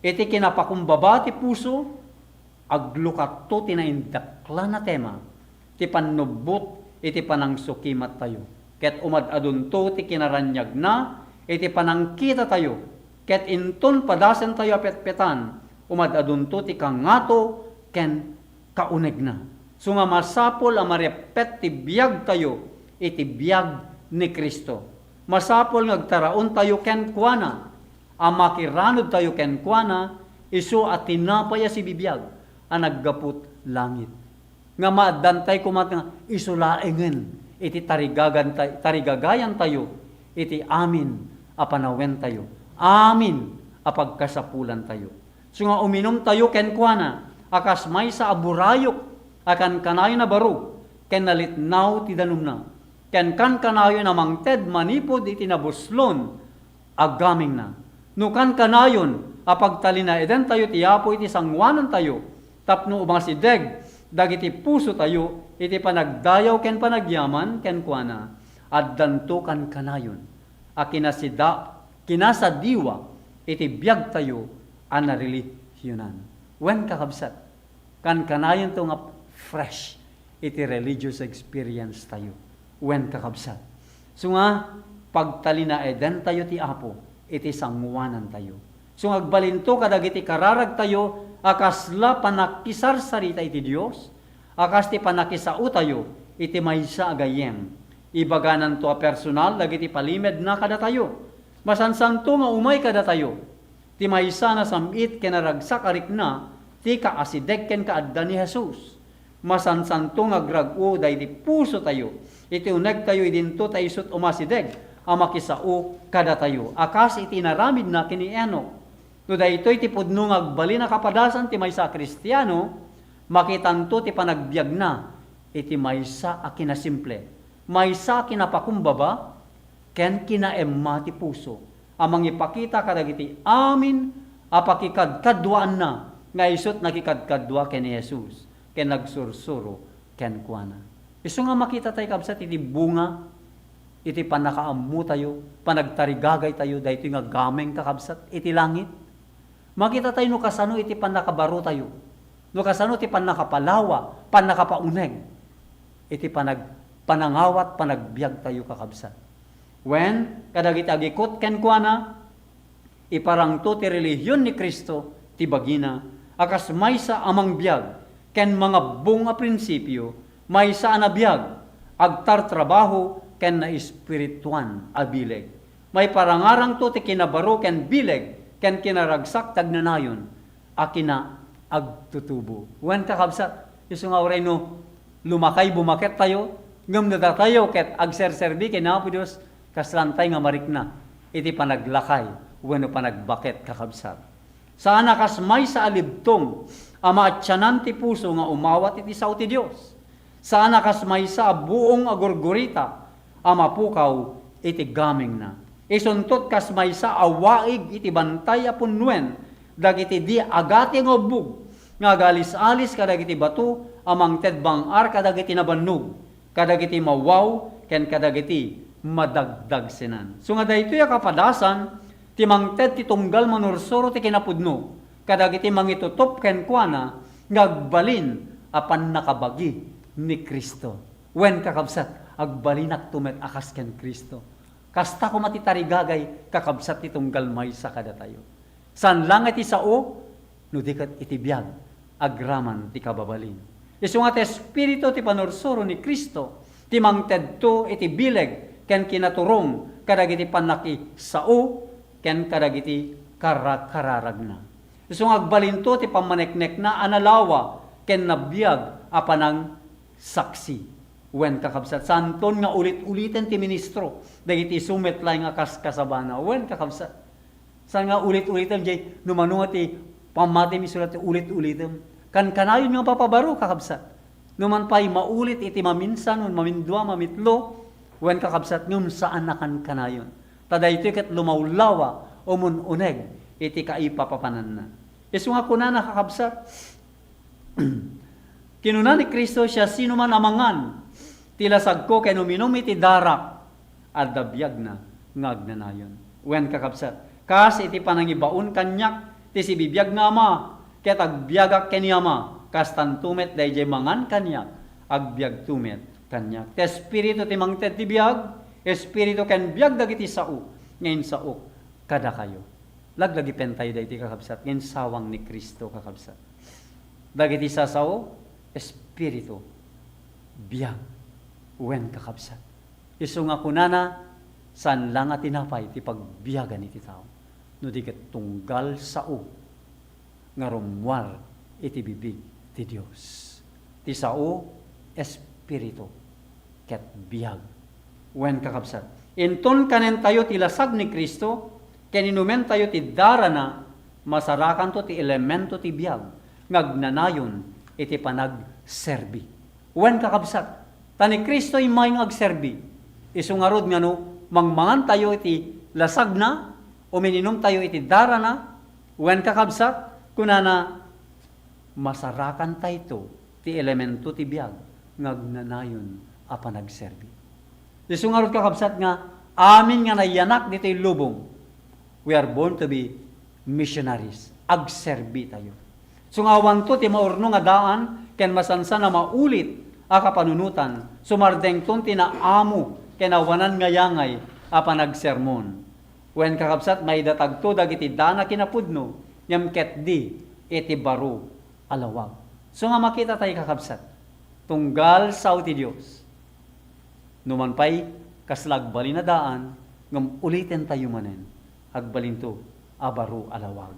iti kinapakumbaba ti puso, aglukatto ti naindaklan a tema ti pannubbot iti panangsukimattayo. Ket umad-adunto ti kinaraniagna iti panangkitatayo, ket inton padasentayo a petpetan, umad-adunto ti kangato ken kaunegna. Isu nga masapul a mareppet ti biagtayo iti biag ni Cristo. Masapul nga agtaraontayo kenkuana, a makiranudtayo kenkuana, isu a tinapay a sibibiag a naggaput langit. Nga maaddantay koma nga isu laengen iti tarigagantay-, tarigagayantayo iti amin a panawentayo, amin a pagkasapulantayo. Isu nga uminumtayo kenkuana a kas maysa a burayok a kankanayon a baro ken nalitnaw ti danumna. Ken kankanayon a mangted manipud iti nabuslon a gamengna. No kankanayon a pagtalinaedentayo ti Apo iti sangoanantayo, tapno umasideg dagiti pusotayo iti panagdayaw ken panagyaman kenkuana, addanto kankanayon a kinasida-, kinasadiwa iti biagtayo a narelihionan. Wen, kakabsat, kankanayonto nga fresh iti religious experience tayo. Wen, kakabsat, isu nga pagtalinaedentayo ti Apo iti sangoanantayo. Isu nga agbalinto kadagiti kararagtayo a kasla panakisarsarita iti Dios, a kas ti panakisaotayo iti maysa a gayyem. Ibagananto a personal dagiti palimedna kadatayo. Masansanto nga umay kadatayo ti maysa a nasam-it ken naragsak a rikna ti kaasideg ken kaadda ni Jesus. Masansanto nga agrag-o daydi pusotayo iti unegtayo idinto ta isut' umasideg a makisao kadatayo a kas iti inaramidna ken ni Enoc. No daytoy ti pudno nga agbalin a kapadasan ti maysa a Kristiano, makitanto ti panagbiagna iti maysa a kinasimple, maysa a kinapakumbaba, ken kinaemma ti puso a mangipakita kadagiti amin a pakikadkaduaanna nga isut' nakikadkadua ken ni Jesus ken nagsursuro kenkuana. Isu nga makita tayo, kabsat, iti bunga iti pannakaammotayo, panagtarigagaytayo, daytoy nga gameng, kakabsat, iti langit. Makita tayo no kasano iti pannakabarotayo, no kasano ti pannakapalawa, pannakapauneg iti panag-, panangawat, panagbiagtayo, kakabsat. Wen, kadagiti agikut kenkuana, iparangto ti relihion ni Cristo ti bagina a kas maysa a mangbiag ken mangabbong a prinsipio, maysa a nabiag, agtartrabaho ken naespirituan a bileg. Maiparangarangto ti kinabaro ken bileg ken kinaragsak ti agnanayon a kinaagtutubo. Wen, kakabsat, isu nga uray no lumakay bumaket tayo, ngem no datayo ket agserserbi ken Apo Dios, kaslantay nga marikna iti panaglakay wenno panagbaket, kakabsat. Saan a kas maysa a libtong a maatianan ti puso nga umawat iti sao ti Dios. Saan a kas maysa a buong a gurgurita a mapukaw iti gamengna. Isuntot kas maysa a waig iti bantay a punnoen dagiti di agati nga ubbog nga agalis-alis kadagiti bato a mangted bang-ar kadagiti nabannog, kadagiti mawaw, ken kadagiti madagdagsenan. Isu nga daytoy a kapadasan ti mangted ti tunggal manursuro ti kinapudno kadagiti mangitutup kenkuana nga agbalin a pannakabagi ni Cristo. Wen, kakabsat, agbalinakto met a kas ken Cristo. Kasta koma ti tarigagay, kakabsat, ti tunggal maysa kadatayo. Saan la nga iti sao, no di ket iti biag, agraman ti kababalin. Isu nga ti Espiritu ti panursuro ni Cristo, ti mangtedto iti bileg ken kinaturong kadagiti pannakisao ken kadagiti kara-, kararagna. Isu nga agbalinto ti pammaneknekna a nalawa ken nabiag a panangsaksi. Wen, kakabsat, saanton nga ulit-uliten ti ministro dagiti isu met laeng a kaskasabana. Wen, kakabsat, saan nga ulit-uliten jay, no mano nga ti pammatim, isu la ti ulit-ulitem. Kankanayon nga mapapabaro, kakabsat. No man pay maulit iti maminsan, wen mamindua, mamitlo, wen, kakabsat, ngem saan a kankanayon. Ta daytoy ket lumawlawa, umun-uneg iti kaipapapananna. Isu nga kunana, kakabsat, kinuna ni Cristo, "Siasinoman a mangan ti lasagko ken uminum iti darak, adda biagna nga agnanayon." Wen, kakabsat, kas iti panangibaon kaniak ti sibibiag nga Ama, ket agbiagak ken ni Ama, kastanto met daydiay mangan kaniak, agbiagto met kaniak. Ti Espiritu ti mangted ti biag, Espiritu ken biag dagiti sao nga insaok kadakayo. Laglagipentayo daytoy, kakabsat, nga insawang ni Cristo, kakabsat. Dagiti sasao, espiritu, biag, wen, kakabsat. Isu nga kunana, saan la nga tinapay ti pagbiagan iti tao, no di ket tunggal sao nga rummuar iti bibig ti Dios. Ti sao, espiritu ket biag. Wen, kakabsat, inton kanentayo ti lasag ni Cristo ken inumentayo ti darana, masarakanto ti elemento ti biag nga agnanayon iti panagserbi. Wen, kakabsat, ta ni Cristo immay nga agserbi. Isu ngarud nga no mangmangantayo iti lasagna, umininumtayo iti darana, wen, kakabsat, kunana, masarakantayto ti elemento ti biag nga agnanayon a panagserbi. Isu ngarud, kakabsat, nga amin nga nayanak ditoy lubong, we are born to be missionaries. Agserbi tayo. Isu nga awanto ti maurno nga daan ken masansan a maulit a kapanunotan, sumardengton ti naamo ken awanan nga yangay a panagsermon. Wen, kakabsat, maidatagto dagiti daan a kinapudno, ngem ketdi iti baro a lawag. Isu nga makita tayo, kakabsat, tunggal sao ti Dios. No man pay, kasla agbalin a daan, ngem uliten tayo manen. Agbalinto a baro a lawag.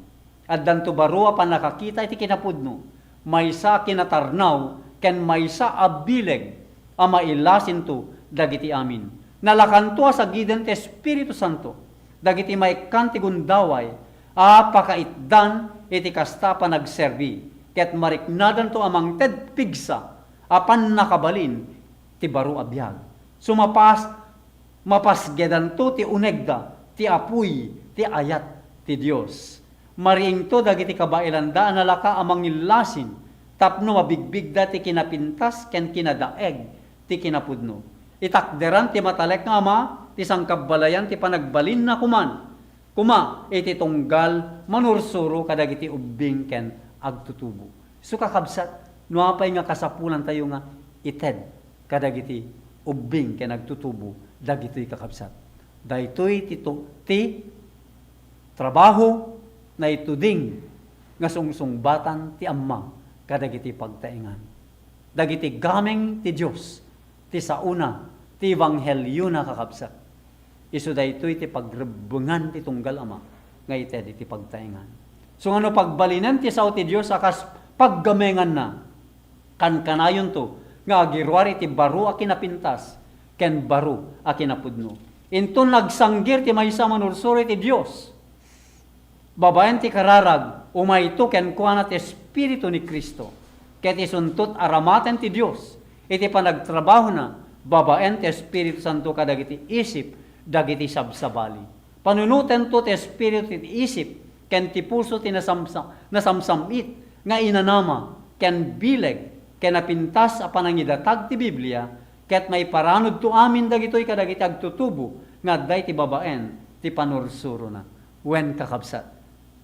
Addanto baro a pannakakita iti kinapudno, maysa a kinatarnaw ken maysa a bileg a mailasinto dagiti amin. Nalakanto a sagiden ti Espiritu Santo dagiti maikkan ti gundaway a pakaitdan iti kasta a panagserbi, ket mariknadanto a mangted pigsa a pannakabalin ti baro a biag. Sumapas, mapasgedanto ti unegda, ti apuy, ti ayat ti Dios. Mariingto dagiti kabaelanda a nalaka a mangillasin tapno mabigbigda ti kinapintas ken kinadaeg ti kinapudno. Itakderan ti Matalek nga Ama ti sangkabbalayan ti panagbalinna koman koma iti tunggal manursuro kadagiti ubbing ken agtutubo. Isu, kakabsat, no apay nga kasapulantayo nga ited kadagiti ubbing ken agtutubo dagitoy, kakabsat? Daytoy ti tu-, ti trabaho, naituding nga sungsungbatan ti Ama kadagiti pagtaengan. Dagiti gameng ti Dios, ti saona, ti ebangheliona, kakabsat. Isu daytoy ti pagrebbengan ti tunggal ama nga ited iti pagtaengan. So, nga no pagbalinen ti sao ti Dios a kas paggamenganna, kankanayonto nga agiruar iti baro a kinapintas ken baro a kinapudno. Inton nagsanggir ti maysa a manursuro iti Dios, babaen ti kararag, umayto kenkuana ti Espiritu ni Cristo, ket isuntot a ramaten ti Dios iti panagtrabahona babaen ti Espiritu Santo kadagiti isip dagiti sabsabali. Panunotento ti espiritu ti isip ken ti puso ti nasamsa-, nasamsam-it nga inanama ken bileg ken napintas a panangidatag ti Biblia, ket maiparanudto amin dagitoy kadagiti agtutubo nga adda iti babaen ti panursurona. Wen, kakabsat,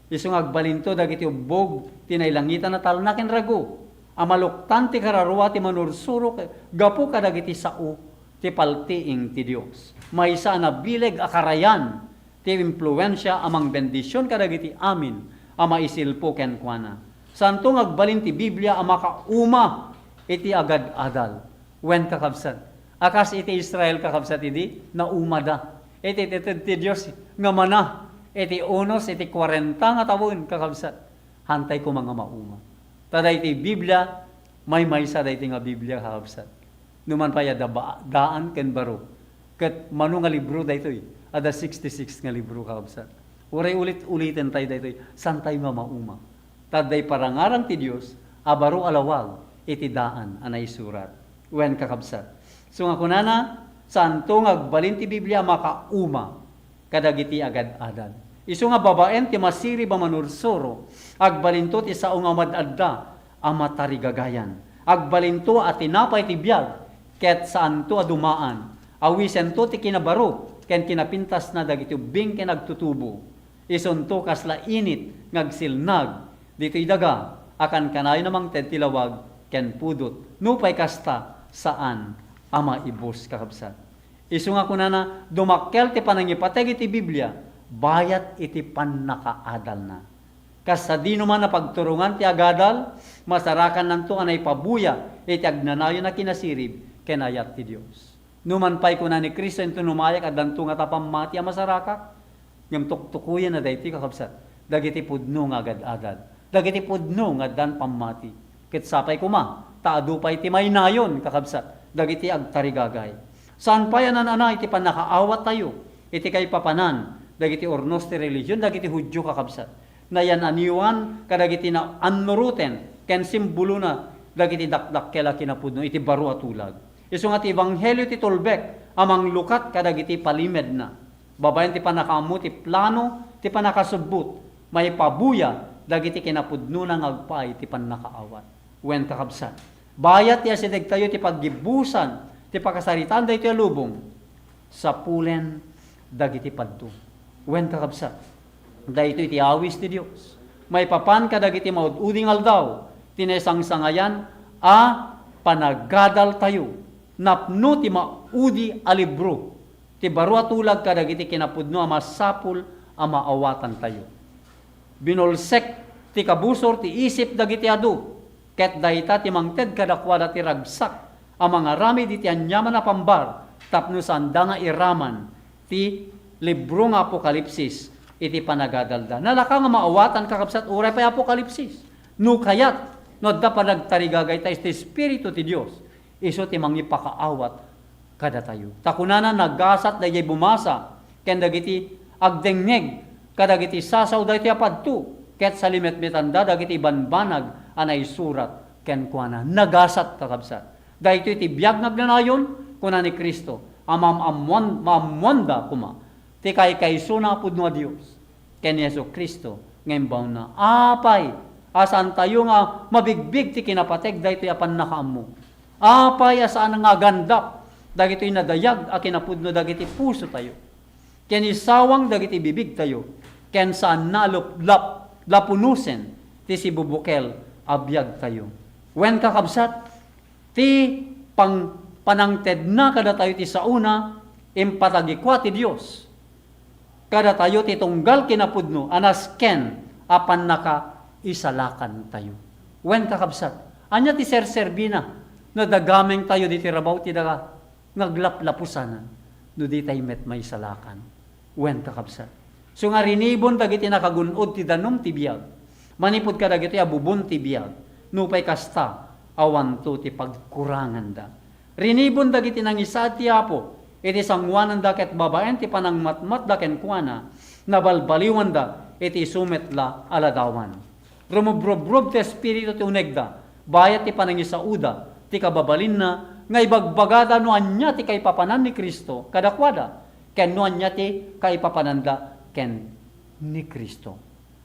isu nga agbalinto dagiti ubbog ti nailangitan a talna ken ragu a maluktan ti kararua ti manursuro gapu kadagiti sao ti paltiing ti Dios. Maysa a nabileg a karayan ti impluensia a mangbendision kadagiti amin a maisilpo kenkuana. Santo nga agbalin ti Biblia a makauma iti agad-adal. Wen, kakabsat, a kas iti Israel, kakabsat, idi naumada iti ited ti Dios nga mana iti unos iti kuarenta nga tawen, kakabsat, hantay koma nga mauma. Ta daytoy Biblia, maymaysa daytoy nga Biblia, kakabsat. Numan pay adda ba-, daan ken baro. Ket mano nga libro daytoy? Adda sixty-six nga libro, kakabsat. Uray ulit-uliten tayo daytoy, saan tayo nga mauma? Ta adda iparangarang ti Dios a baro a lawag iti daan a naisurat. Wen, kakabsat. So nga kunana, saanto nga agbalin ti Biblia a makauma kadagiti agad-adal. Isu nga babaen ti masirib a manursuro, agbalinto ti sao nga umadadda a matarigagayan. Agbalinto a tinapay ti biag, ket saanto a dumaan. Awisento ti kinabaro ken kinapintasna dagiti ubbing ken agtutubo. Isunto kasla init nga agsilnag ditoy daga a kankanayon a mangted ti lawag ken pudot. Nupay kasta, saan a maibus, kakabsat. Isu nga kunana, dumakkel ti panangipateg iti Biblia, bayat iti pannakaadalna. Kas sadino man a pagturongan ti agadal, masarakannanto a naipabuya iti agnanayon a kinasirib ken ayat ti Dios. Numan pay kuna ni Cristo, inton umayak, addanto ngata pammati a masarakak? Ngem tuktukoyenna daytoy, kakabsat, dagiti pudno nga agad-adal, dagiti pudno nga addan pammati. Ket sapay koma ta adu pay ti mainayon, kakabsat, dagiti agtarigagay. Saan pay a nan-ana iti pannakaawattayo iti kaipapanan dagiti urnos ti relihion dagiti Judio, kakabsat. Nayan-aniwan kadagiti naannuroten ken simbolona dagiti dakdakkel a kinapudno iti baro a tulag. Isu nga ti ebanghelio ti tulbek a manglukat kadagiti palimedna. Babaen ti pannakaammo ti plano ti pannakasubbot, maipabuya dagiti kinapudnona nga agpaay ti pannakaawat. Wen, kakabsat, bayat ti asidegtayo ti paggibbusan ti pakasaritaan daytoy a lubong, sapulen dagiti padto. Wen, kakabsat, daytoy ti awis ti Dios maipapan kadagiti maud-udi nga aldaw ti naisangsangayan a panagadaltayo napno ti maudi a libro ti baro a tulag kadagiti kinapudno a masapul a maawatantayo. Binulsek ti kabusor ti isip dagiti adu, ket dayta ti mangted kadakuada ti ragsak a mangaramid iti aniaman a pambar tapno saanda nga iraman ti libro nga Apokalipsis iti panagadalda. Nalaka nga maawatan, kakabsat, uray pay Apokalipsis. No kayat, no adda panagtarigagayta iti Espiritu ti Dios, isu ti mangipakaawat kadatayo. Ta kunana, nagasat daydiay bumasa ken dagiti agdengngeg kadagiti sasao daytoy a padto, ket salimetmetanda dagiti banbanag a naisurat kenkuana. Nagasat, kakabsat. Daytoy ti biag nga agnanayon, kuna ni Cristo, a maam-ammoan-, maammoanda koma ti kaykaysona a pudno a Dios ken ni Jesu-Cristo nga imbaonna. Apay a saantayo nga mabigbig ti kinapateg daytoy a pannakaammo? Apay a saan nga agandap dagitoy nadayag a kinapudno dagiti pusotayo ken isawang dagiti bibigtayo ken saanna a luplap-, lapunosen ti sibubukel a biagtayo? Wen, kakabsat, ti pang-, panangtedna kadatayo ti saona, impatagikua ti Dios kadatayo ti tunggal kinapudno a nasken a pannakaisalakantayo. Wen, kakabsat, ania ti serserbina no dagamengtayo ditoy rabaw ti daga nga aglaplapusanan no ditay met maisalakan? Wen, kakabsat. Isu nga rinibon dagiti nakagun-od ti danum ti biag, manipud kadagitoy a bubon ti biag, nupay kasta, awanto ti pagkuranganda. Rinibon dagiti nangisaad ti Apo iti sangoananda ket babaen ti panangmatmatda kenkuana, nabalbaliwanda iti isu met la a ladawan. Rumubrubrob ti espiritu ti unegda, bayat ti panangisaoda ti kababalinna nga ibagbagada no ania ti kaipapanan ni Cristo kadakuada, ken no ania ti kaipapananda ken ni Cristo.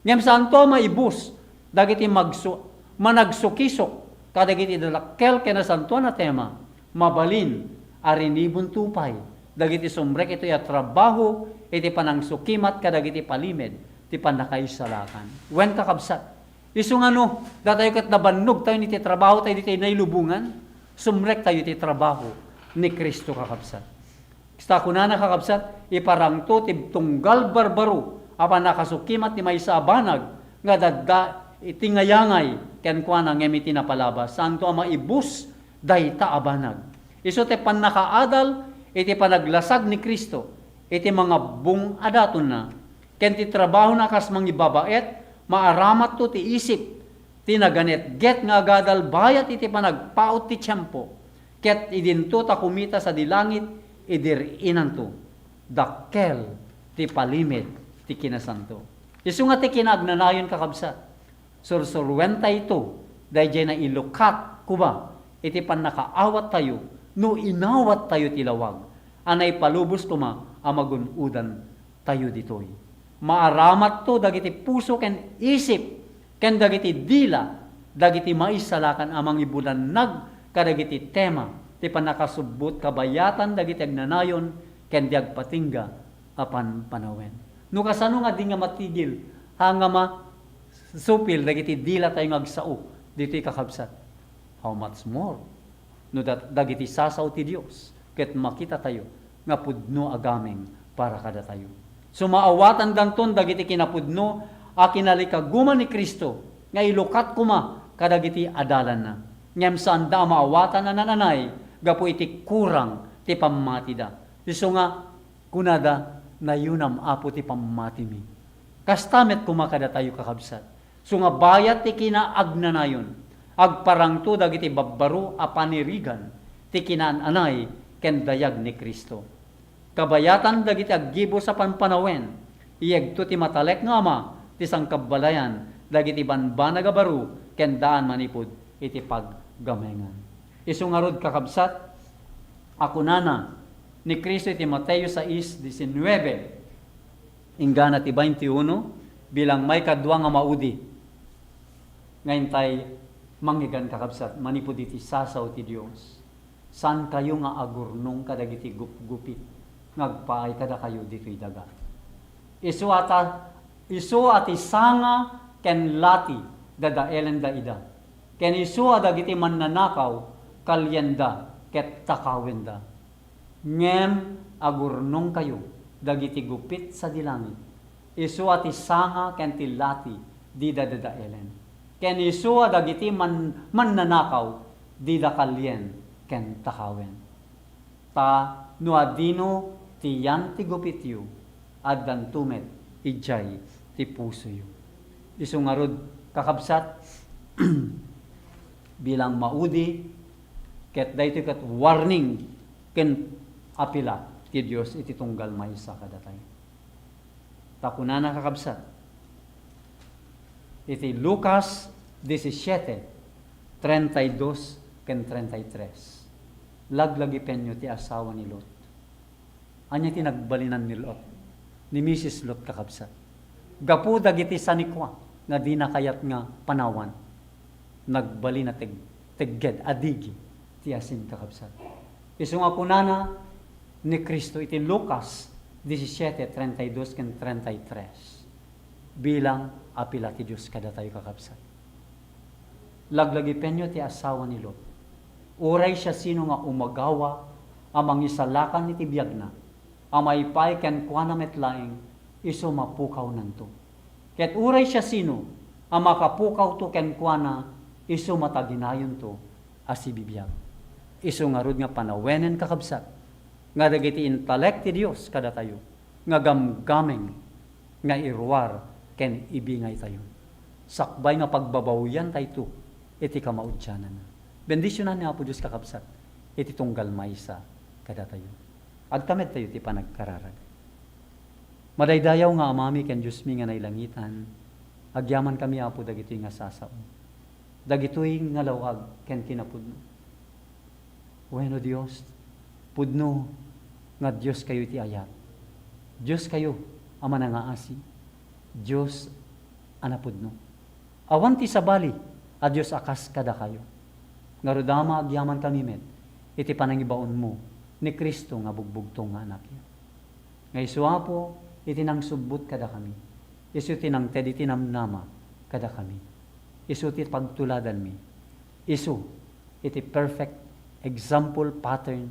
Ngem saanto a maibus dagiti magsu-, managsukisok kadagiti dadakkel ken nasantoan a tema, mabalin a rinibonto pay dagiti sumrek itoy a trabaho iti panangsukimat kadagiti palimed ti pannakaisalakan. Wen, kakabsat, isu nga no datayo ket nabannogtayo iti trabahotayo ditoy nailubongan, sumrektayo iti trabaho ni Cristo, kakabsat. Kasta kunana, kakabsat, iparangto ti tunggal barbaro a pannakasukimat ti maysa a banag nga adda iti ngayangay kenkuana ngem iti napalabas, saanto a maibus dayta a banag. Isu ti pannakaadal iti panaglasag ni Cristo iti mangabbong a datonna, ken ti trabahona kas mangibabaet, maaramatto ti isip ti naganetget nga agadal bayat iti panagpaut ti tiempo, ket idinto ta kumita sadi langit, idi riinanto dakkel ti palimed ti kinasanto. Isu nga ti kinaagnanayon, kakabsat, sursuruentayto daydiay nailukat koma iti pannakaawattayo no inawattayo ti lawag a naipalubos koma a magun-odan tayo ditoy. Maaramatto dagiti puso ken isip ken dagiti dila dagiti maisalakan a mangibunannag kadagiti tema ti pannakasubbot kabayatan dagiti agnanayon ken di agpatingga a panpanawen. No kasano nga di nga matigil, ha nga masupil dagiti dila tayo nga agsao ditoy, kakabsat? How much more no dat-, dagiti sasao ti Dios ket makitatayo nga pudno a gameng para kadatayo. Sumaawatandanton dagiti kinapudno a kinalikaguma ni Cristo nga ilukat koma kadagiti adalanna. Ngem saanda a maawatan a nananay gapu iti kurang ti pammatida. Isu nga kunada, "Nayunam, Apo, ti pammatimi." Kasta met koma kadatayo, kakabsat. Isu nga bayat ti kinaagnanayon, agparangto dagiti babbaro a panirigan ti kinaan-anay ken dayag ni Cristo. Kabayatan dagiti aggibus a panpanawen, iyegto ti matalek nga Ama ti sangkabbalayan dagiti banbanag a baro ken daan manipud iti paggamengan. Isu ngarud, kakabsat, a kunana ni Cristo iti Mateo sais diecinueve, inggana ti veintiuno, bilang maikadua nga maudi nga intay mangngeggan, kakabsat, manipud iti sasao ti Dios. Saankayo nga agurnong kadagiti gupgupit nga agpaay kadakayo ditoy daga. Isu a ta-, isu a ti sanga ken lati dadaelenda ida. Ken isu a dagiti mannanakaw, kalienda ket takawenda. Ngem agurnongkayo dagiti gupit sadi langit. Isu a ti sanga ken ti lati dida dadaelen. Ken isu a dagiti man-, mannanakaw dida kalien ken takawen. Ta no adino ti yan ti gupityo, addanto met idiay ti pusoyo. Isu ngarud, kakabsat, bilang maudi, ket daytoy ket warning ken apila ti Dios iti tunggal maysa kadatayo. Ta kunana, kakabsat, iti Lucas disisiete, treinta y dos ken treinta y tres, laglagipenyo ti asawa ni Lot. Ania ti nagbalinan ni Lot, ni Misis Lot, kakabsat? Gapu dagiti sanikua nga dina kayat nga panawan, nagbalin a teg-, tegged, adigi ti asin, kakabsat. Isu nga kunana ni Cristo iti Lucas disisiete, treinta y dos ken treinta y tres, bilang apila ti Dios kadatayo, kakabsat. Laglagipenyo ti asawa ni Lot. Uray siasino nga umagawa a mangisalakan iti biagna, a maipaay kenkuana met laeng, isu mapukawnanto. Ket uray siasino a makapukawto kenkuana, isu mataginayonto a sibibiag. Isu ngarud nga panawenen, kakabsat, nga dagiti intalek ti Dios kadatayo nga gamgameng nga iruar ken ibingaytayo. Sakbay nga pagbabawiantayto iti kamaudiananna. Bendisionan ni Apo Dios, kakabsat, iti tunggal maysa kadatayo. Agtamedtayo ti panagkararag. Madaydayaw nga Amami ken Diosmi nga nailangitan, agyamankami, Apo, dagitoy nga sasao, dagitoy nga law-ag ken kinapudno. Wenno, Dios, pudno nga Dios kayo iti ayat. Dios kayo a manangaasi. Dios a napudno. Awan ti sabali a Dios a kas kadakayo. Ngarud, Ama, agyamankami met iti panangibaonmo ni Cristo nga bugbugtong nga Anakyo. Nga isu, Apo, iti nangsubbot kadakami. Isu ti nangted iti namnama kadakami. Isu ti pagtuladanmi. Isu iti perfect example, pattern,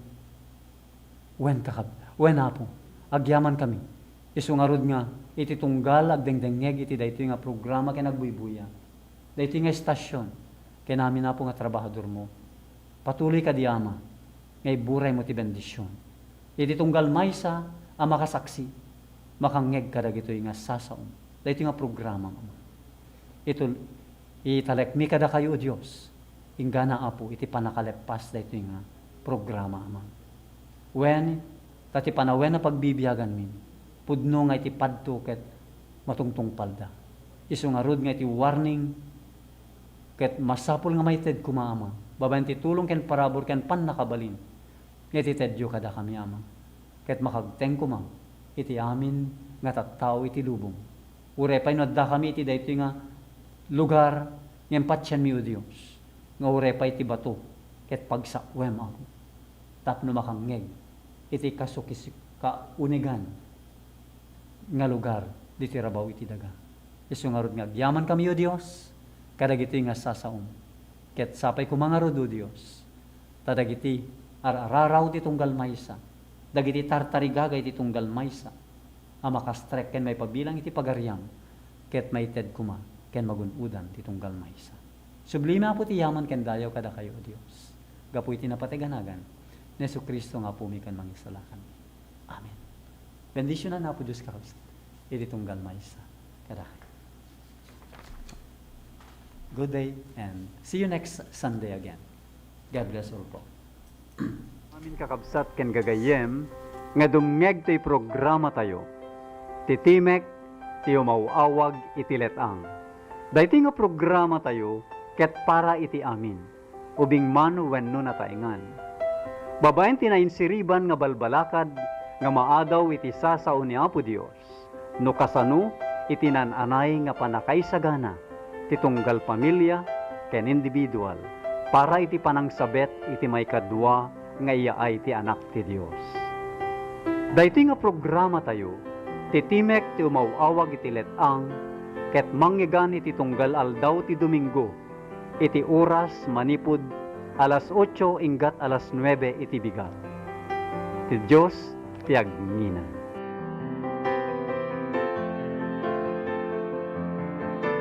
wen kakab-, wen Apo, agyamankami. Isu ngarud nga iti tunggal agdengdengngeg iti daytoy nga programa ken agbuybuya, daytoy nga estasion, ken amin, Apo, nga trabahadormo. Patuloy kadi, Ama, nga iburaymo ti bendision iti tunggal maysa a makasaksi, makangngeg kadagitoy nga sasaom, daytoy nga programa, Ama. Itul-, italekmi kadakayo, O Dios, inggana, Apo, iti pannakaleppas daytoy nga programa, Ama. Wen, ta ti panawen a pagbibiaganmi, pudno nga iti padto ket matungtungpalda. Isu ngarud nga iti warning ket masapul nga maited koma, Ama, babaen ti tulong ken parabur ken pannakabalin nga itedyo kadakami, Ama. Ket makagteng koma iti amin nga tattao iti lubong. Uray pay no addakami iti daytoy nga lugar, ngem patienmi, O Dios, nga uray pay ti bato ket pagsakwem, Apo, tapno makangngeg iti kasukis-, kaunigan nga lugar ditoy rabaw iti daga. Isu ngarud nga agyamankami, O Dios, kadagitoy nga sasaom. Ket sapay koma ngarud, O Dios, ta dagiti ar-araraw ti tunggal maysa, dagiti tartarigaga iti tunggal maysa a makastrek ken maipabilang iti pagariam, ket maited koma ken magun-odan ti tunggal maysa. Sublimi, Apo, ti yaman ken dayaw kadakayo, O Dios, gapu iti napateg a nagan ni Jesu-Cristo nga Apomi ken Mangisalakanmi. Amen. Bendisionan, Apo Dios, kakabsat, iti tunggal maysa kadakayo. Good day and see you next Sunday again. God bless all po. Amin, kakabsat ken gagayyem nga dumngeg toy programatayo, ti Timek ti Umaw-awag iti Let-ang. Daytoy nga programatayo ket para iti amin, ubing man wenno nataengan. Babaen ti nainsiriban nga balbalakad nga maadaw iti sasao ni Apo Dios, no kasano iti naan-anay nga pannakaisagana ti tunggal pamilia ken individual para iti panangsabet iti maikadua nga iyaay ti Anak ti Dios. Daytoy nga programatayo, ti Timek ti Umaw-awag iti Let-ang, ket mangngegana iti tunggal aldaw ti Domingo, iti oras manipud alas otso inggat alas nuebe iti bigat. Ti Dios ti agnginam.